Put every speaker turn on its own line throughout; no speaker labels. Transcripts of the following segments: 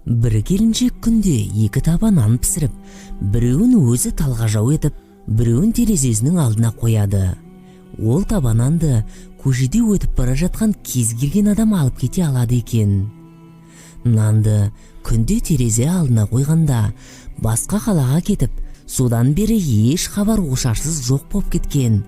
Бір келіншек күнде екі таба нан пісіріп, біреуін өзі талғажау етіп, біреуін терезесінің алдына қояды. Ол таба нанды көшеде өтіп бара жатқан кез келген адам алып кете алады екен. Нанды күнде терезе алдына қойғанда, басқа қалаға кетіп, содан бері еш хабар ошарсыз жоқ боп кеткен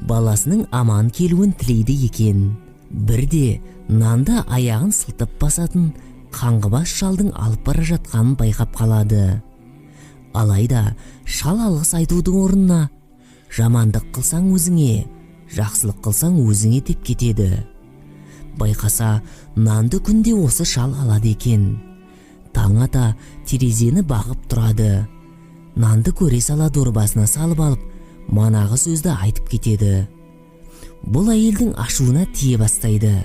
баласының аман келуін тілейді екен. Бірде нанды аяғын сылтып басатын қаңғыбас шалдың алып бара жатқанын байқап қалады. Алайда шал алғыс айтудың орнына: «Жамандық қылсаң өзіңе, жақсылық қылсаң өзіңе», – деп кетеді. Байқаса, нанды күнде осы шал алады екен. Таң ата терезені бағып тұрады. Нанды көре сала дорбасына салып алып, манағы сөзді айтып кетеді. Бұл әйелдің ашуына тие бастайды.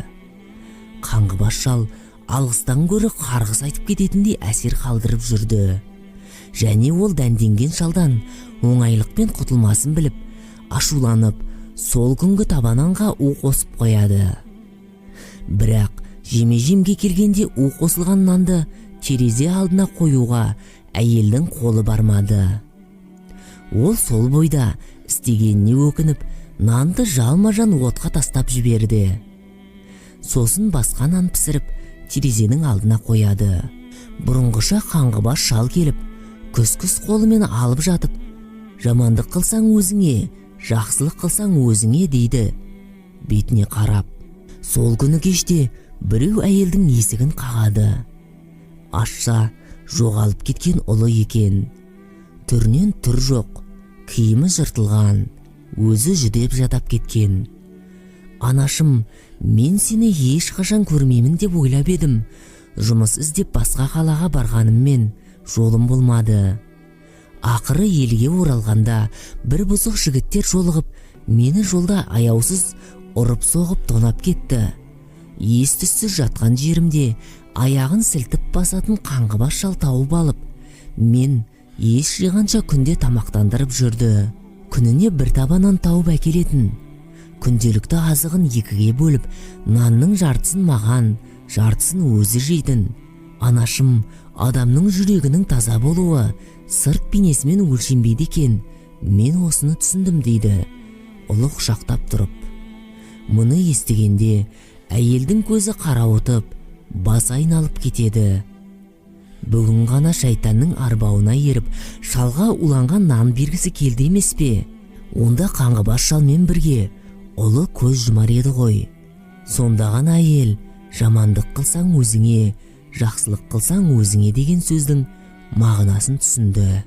Қаңғыбас шал алғыстан гөрі қарғыс айтып кететіндей әсер қалдырып жүрді. Және ол дәнденген шалдан оңайлықпен құтылмасын біліп, ашуланып, сол күнгі таба нанға у қосып қояды. Бірақ жеме жемге келгенде у қосылған нанды терезе алдына қоюға әйелдің қолы бармады. Ол сол бойда істегеніне өкініп, нанды жалма-жан отқа тастап жіберді. Сосын басқа нан пісіріп, терезенің алдына қояды. Бұрынғыша қаңғыбас шал келіп, күс-күс қолымен алып жатып: «Жамандық қылсаң өзіңе, жақсылық қылсаң өзіңе», – дейді бетіне қарап. Сол күні кеште біреу әйелдің есігін қағады. Ашса, жоғалып кеткен ұлы екен. Түрінен түр жоқ, киімі жыртылған, өзі жүдеп жадап кеткен. «Анашым, мен сені ешқашан көрмеймін деп ойлап едім. Жұмыс іздеп басқа қалаға барғаныммен, жолым болмады. Ақыры елге оралғанда бір бұзық жігіттер жолығып, мені жолда аяусыз ұрып соғып, тонап кетті. Ес түссіз жатқан жерімде аяғын сілтіп басатын қаңғыбас шал тауып алып, мен ес жиғанша күнде тамақтандырып жүрді. Күніне бір таба нан тауып әкелетін. Күнделікті азығын екіге бөліп, нанның жартысын маған, жартысын өзі жейтін. Анашым, адамның жүрегінің таза болуы сырт бейнесімен өлшенбейді екен. Мен осыны түсіндім», – дейді ұлы құшақтап тұрып. Мұны естігенде әйелдің көзі қарауытып, басы айналып кетеді. Бүгін ғана шайтанның арбауына еріп, шалға уланған нан бергісі келді емес пе? Онда қаңғыбас шалмен бірге ұлы көз жұмар еді ғой. Сонда ғана әйел «Жамандық қылсаң өзіңе, жақсылық қылсаң өзіңе» деген сөздің мағынасын түсінді.